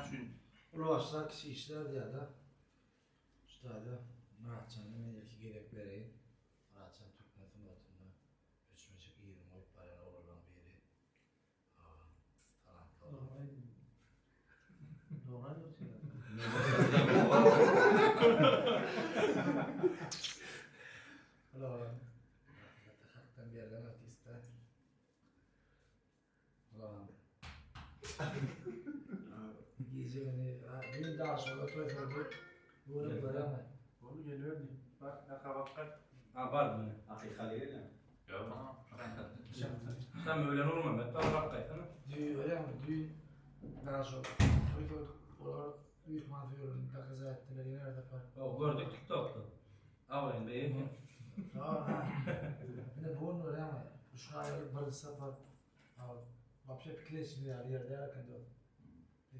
üçin? Uly başlar kiçi işler diýýär-de. Şu taýda Myratjana men ilki gezek bereýin. Myratjan türkmen sungatynda öçmejek yzyny goýup barýan oglanlaryň biri. Talantly oglan. Dogry aýdýarsyň. Ol oglan hakykatda hakdan berlen artist-da. Ulan. Gije güni düýn daşola toý boldy. Görüp göreme. Boldy geliberdi. Bar, arka bak. Ha bar mı? Hakykaly gelýär. Ýok. Sen bilen Nurmammet bar bak gaýtsana. Düýn görýäňmi? Düýn daşola toý soýduk. Olar myhman söýerlerini dakaza etdiler ýene bir sapar. O gördük TikTokda. Abraýyň beýik eken. Ha. Ine bu gün görýäňmi? Şu aýaly birinji sapar Wapşe pikir etişimiz ýaly ýer däl eken dost.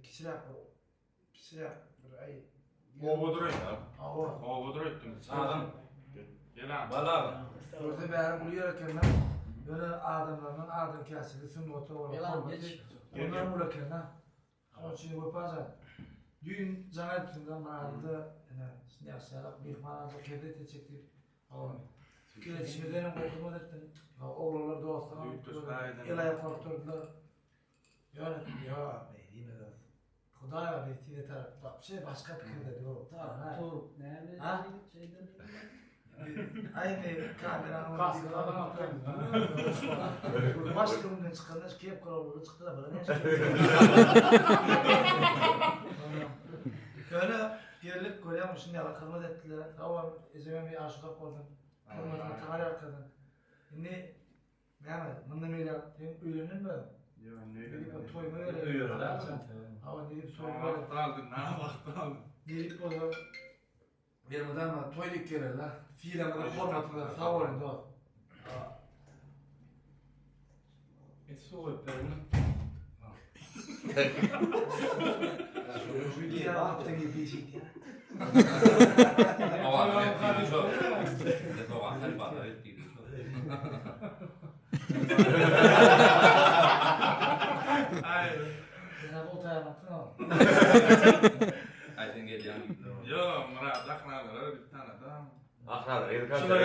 Kiçiräk bir kiçiräk bir aý. Obadyr öýdüm. Hawa. Obadyr öýtdüm. Adam. Gel abi. Bala. Görse bäri uly ýer eken-de. Ýöne adamlardan adamkärçiligi sungata bolan hormaty ondan uly eken-de. Şonuň üçin Wepa jan, düýn jaň edipsiň-de, Myradyda ine, şuny ýagşyrak myhman aljak hezret etjek diýip. Hawa. Pikir edişimizden hem gowy hyzmat etdiň. Hawa, oglanlar dostlaram el-aýak bolup durdular. Ýöne, ýok, beý diýme dost. Hudaý bar, biz size tarap wapşe başga pikirde dur. Tur, näme şeýdip? Aý indi kameranyň Baş öňünden çykanda kepka olary çykdy da bana näçe. Ýöne geldik görýän şuny ýaly hyzmat etdiler. Sag bol, ejeme bir aşyk bolsun. Hormatyňa taňry ýalkasyn. Indi näme, mundan beýläk sen öýlenenmi? Ýok, indi öýlenmedim. Toýuma geleýin. Öýerler. Hawa, nirip toýuma geleýin. Wagt aldy, na wagt aldy. Nirip bolsa Elmydama toý diýip geler-de. Sylagyňyza, hormatyňyza sag boluň dost. Et suw goýup berin. Aýdyň gelýän. Ýok, Myrat ahralary bir tanadam. Ahralary ýedi Şular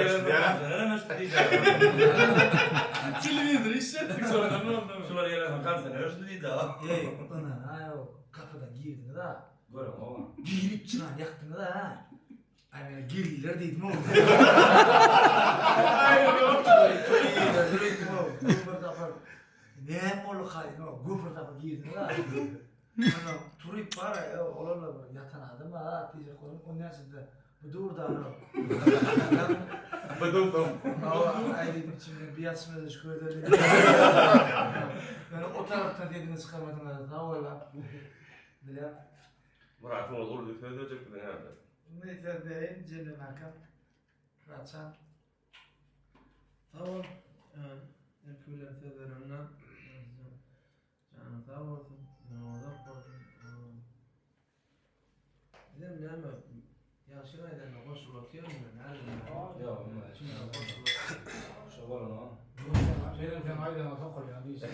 Telewizor işletdik şondan boldy. Şular gelen konserler öçdi diýdi. Eý, ynana aý gapydan girdiňiz a. Görüň oba. Girip çyrany ýakdyňyz a. Aý men geldiler diýdim o. Güpür tapar. Näme boldy haýyn o güpür tapar girdiňiz a. Ana turyp bar aý olarla bir ýatan adam bar a diýjek boldum. Ondan näçe bu dur da. Bu dur da. Aý diýdim içimden bir ýatşymda şu gözeli. Ýöne o tarapdan sesini çykarmadyňyz sag bola. Bilem. Murat oňa uly söz berjek biziň hälde. Indi söz bereýin Jemlem akam. Muratjan. Sag bol. Ilki bilen söz berende janyň sag bolsun, ömrüň uzak bolsun. Bizem näme ýagşy aýdanda goşulyp otyryn men hälden bäri. Ýok, şo bolanok. Senem sen aýdana sokulýan diýseň.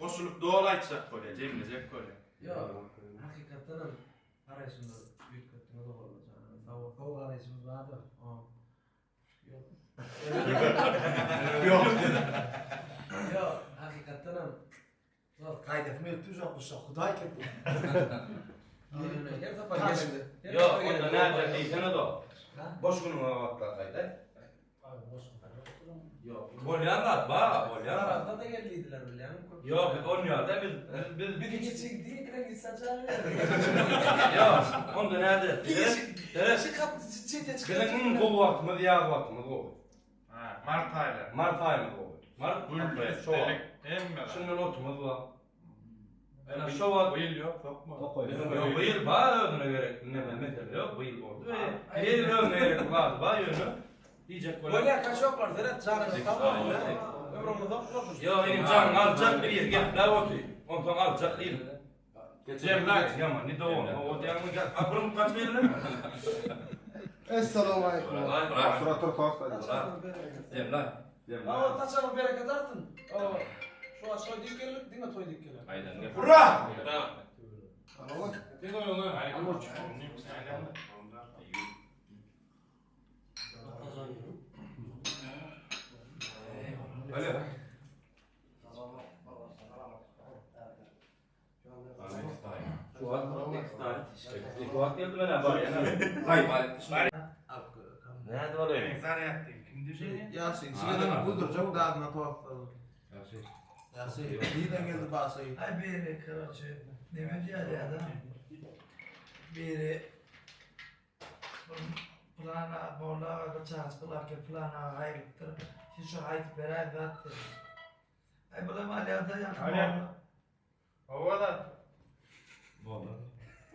Goşulyp doly aýtjak bolýar, jemlejek bolýar. Ýok, hakykatdan hem garaýşymyzy üýtgetdiňiz ogullar janyňyz sag bolsun. Gowy garaýşymyz bardyr. Ýok. Ýok. Ýok, hakykatdan hem Gaýdasym gelip dur ýok şu Hudaý kepil. Her sapar gelende. Ýok, onda näder diýsene do. Boş günüňe gabatlar gaýdaý. Ýok. Bolýan zat bar, bolýan zat. Gabatda da gel diýdiler bilýäňmi? Ýok, biz onýarda biz biz biz geçik diýip gitsaçan. Ýok, onda näder? Seret. Çykyp Biziň iň gowy wagtymyz ýaz wagtymyz gowy. Ha, mart aýlary. Mart aýymyz gowy. Mart, Gül, aprel, şo wagt. delik, hemme zat. Şundan otumyz bar. Ene şo wagt Bu ýyl ýok, sokma. Ýok, bu ýyl bar özüne gerek neme mesele ýok, bu ýyl boldy. Her ýyl özüne gerek zady bar ýöne diýjek bolýan. Bolýar, kaşoklar, seret, janyňyz sag bolsun, ömrüň uzak bolsun. Ýok, inim janyňy aljak bir ýer gepläp otyr. Onsoň aljak il. Jemläç. Ýaman ne dowam. O diýýäňmi gel. A bir kaç berlen? Essalamu aleýkum. Surat tur tost. Jemläç. Awa, saçagyň bereket artsyn. Awa. Şu wagt toý diýip geldik, diňe toý diýip gelelim. Aýdan gel. Hurra! Diňe öňe. Alo. Şu wagt geldi men bar ýa. Näde bolýar? Zarýad diýip kim düşýär? Ýagşy, şeýle güldürjek dadyna towakga. Ýagşy. Ýagşy, nirden geldi başy? Ay biri karoçe neme diýer ya da. Biri plana molla bir çaç kılak ki plana aýrypdyr. Siz şu aýdyp beräý zat diýdi. Ay bulam alýada ýa. Alýa. Hawa da. Boldy.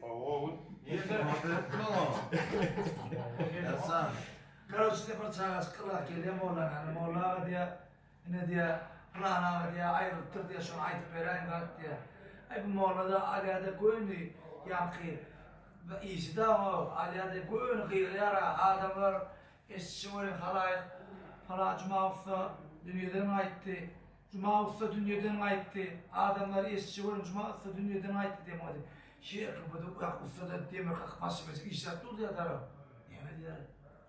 Hawa. Nirede? Ýasan. Karoçe bir çaç kılak gelýär molla yani molla diýär. Ine diýär plana diýär aýrypdyr diýär şunu aýdyp beräý zat diýär. Ay bu molla da alýada göni ýaňky işi da o alýada göni gygyrýar adamlar Eşitşi welin halaýyk Pala Juma ussa dünýeden gaýtdy. Juma ussa dünýeden gaýtdy. Adamlar eşitşi welin Juma ussa dünýeden gaýtdy diýen boldy. Her kim bu ýak ussa-da demir kakyp başyny işläp dur diýýär dara. Näme diýýär?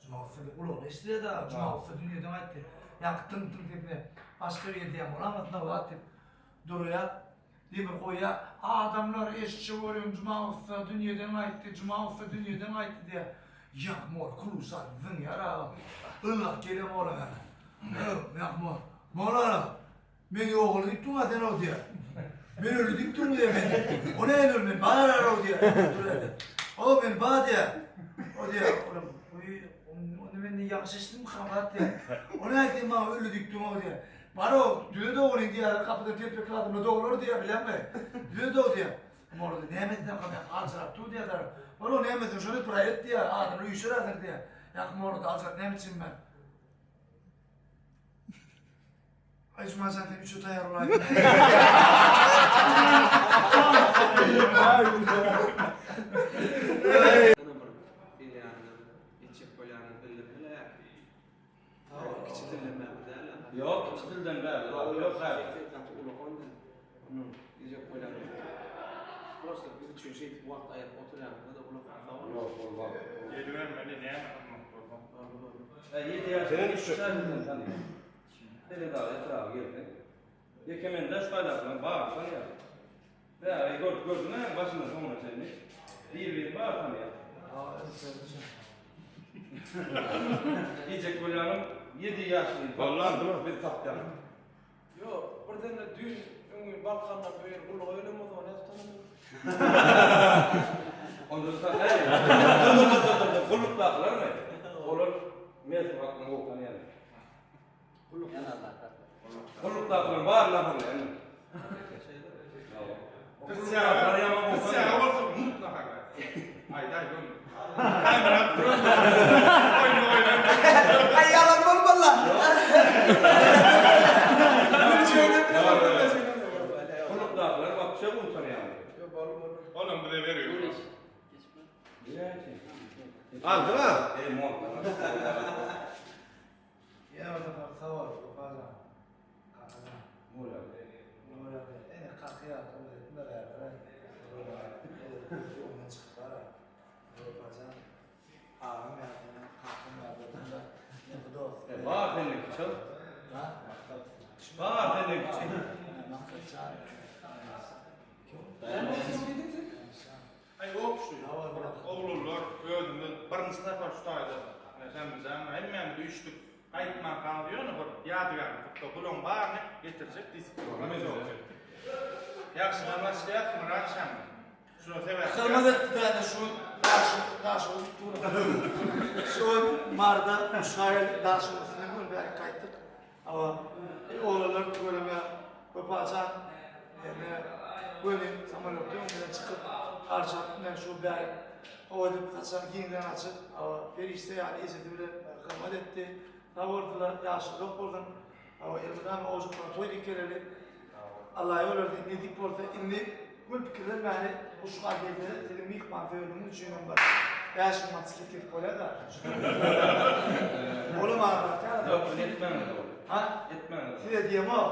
Juma ussa diýip gulagyna eşidilýär da Juma ussa dünýeden gaýtdy. Ýaňky tyň tyň sesine başga bir ýerde diýýän bolamasyn wagt diýip durýar. Demir goýýar. Adamlar eşitşi welin Juma ussa dünýeden gaýtdy, Juma ussa dünýeden gaýtdy diýýär. Ýakmor klusa zyňýar agam. Ylgap gelýär mola ýana. Öw, Ýakmor. Mola aga, men ýogaly diýip durma sen o diýýär. Men öli diýip durma diýýär men. O näme öli men bar o diýýär. Durýar. O men bar diýýär. O diýýär. Olam, Onda men ýagşy eşitdim kamat diýýär. O näme sen maňa öli diýip durma diýýär. Bar-ow, düze dogryň diýýärler, gapyda telpekli adamlar dograr diýýär, bileňmi? Düze dog diýýär. Molla näme etsem gapy aljyrap dur diýýärler. Bar-ow, näme etseň şony bir et diýýär, adamlar üýşer häzir diýýär. Ýa molla aljyrap näme etjegim ben? Aý Jumajan sen üçe taýýar bolaý. Ýene bir bilýäniňiz, etjek bolýanyňyz bildirdiler. Kiçi dilden bäri däl. Ýok, kiçi dilden bäri. Ýok, bäri. Gaty uly onda. Onuň diýjek bolýanym. Prosta biz üçin şeýdip wagt aýyryp oturýanyňyza da uly sag boluň. Ýok, ol wagt. Gelibermeli näme hyzmat bolsa. Boldy, boldy. Ýedi ýaşynda Senin düşün. tanýan. Seni dagy etraba gelseň. Ýeke men daş taýdakylar bar tanýan. Bäri görüp gördüň-ä başyndan soňuna çenli. Bir-birini bar tanýan. Diýjek bolýanym 7 ýaşly. Bollan, değil mi? Biz tapýan. Ýok, birden-de düýn öňňin Balkandan bu ýer gulluga gelen bolsa, ony nädip tanamaly? Onda sen näme? Dur dur dur dur dur. Gullukdakylarmy? Olar men hakynda gowy tanýan. Gullukdakylar bar naharlaýan. Kysýaga, kysýaga bolsa mutlaka. Aýda aýda. Kamerap duran. Oýna oýna. Aý ýalan bolmaly. Gullukdakylar wapşe gowy tanýan. Ýok, boldy, boldy. Olam bize berýär. Aldyň ha? Ey mol. Ýa o zaman sag bol, Wepajan. Kakajan. Nurýa, ene kaka ýaly etme bäri. Ondan çykyp bara. Wepajan. Agam ýaly, kakam ýaly da. Ne bu dost. Bar senden kiçi. Ha? Bar senden kiçi. Maksatjan. Aý ok şu. Oglanlar özümiz birinji sapar şu taýda. Sen bilen hemmämiz üýşdük. Gaýtman galdy ýöne bir ýadygärlik tutdy. Bulaň baryny getirjek disiplina ýok. Ýagşydan başlaýas Myrat şam. Şuna sebäp. Hyzmat etdi täze şu daşy daşy Şu Marda Muşaýel daşyň üstüne gün bäri gaýtdyk. Ama oglanlar tüweleme Wepajan ýene göni samolýotda öňünden çykyp garşy men şu bäri o edip haçan giňden açyp ama perişde ýaly ejesi bilen hyzmat etdi. Sag bolsunlar, ýagşy uzak bolsun. Ama elmydama owjuklara toý diýip geleli. Allah ýol bersin, nesip bolsa indi gül pikirlenmäni guşuň agende siziň myhman söýeniňiz üçin hem bir 5000 manat skidka edip bolýar-da. Olam arzan. Ýok, biz etmäňiz ol. Ha? Etmäňiz. Size diýemok.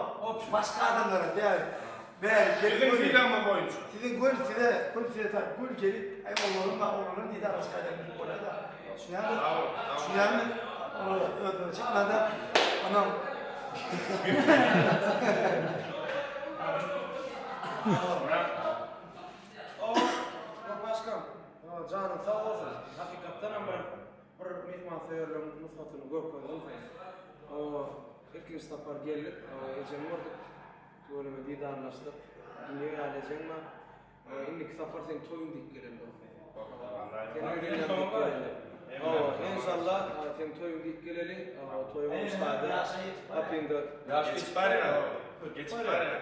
Başga adamlara däl. Bäri gelip Biziň göni. sylagymyz boýunça. Siziň göni size, göni size tarap göni gelip, aý oglanam bar, oglanam diýdi, başga adam bilip bolýar-da. Düşünýäňmi? Sag bol, sag bol. Düşünýäňmi? Olar özüne çekmedi. Onam Başkan, janyň sag bolsun. Hakykatdan hem bir bir myhmansöýerligiň nusgasyny görkezdiň sen. Ilkinji sapar geldik, ejemi gördük. Tüweleme didarlaşdyk. Dünýe ýaly ejeň bar. Indiki sapar seň toýuň diýip geleli dostum. Sen öýlenýän diýip geleli. Hawa, enşalla seň toýuň diýip geleli. Toýuň üstade gapyňda. Ýaş geçip barýar. Geçip barýar.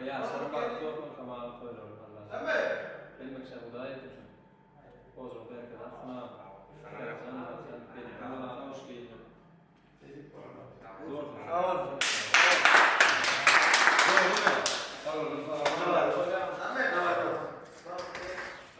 Ýaşlary bagtly bolsun, kamaly toýlaryň Alla. Gelmekçä Hudaý ýetirsin. Ojagyň bereket atsyn agam. Berkjan, Myratjan, berekella bolsun, hoş geldiň. Sag bol.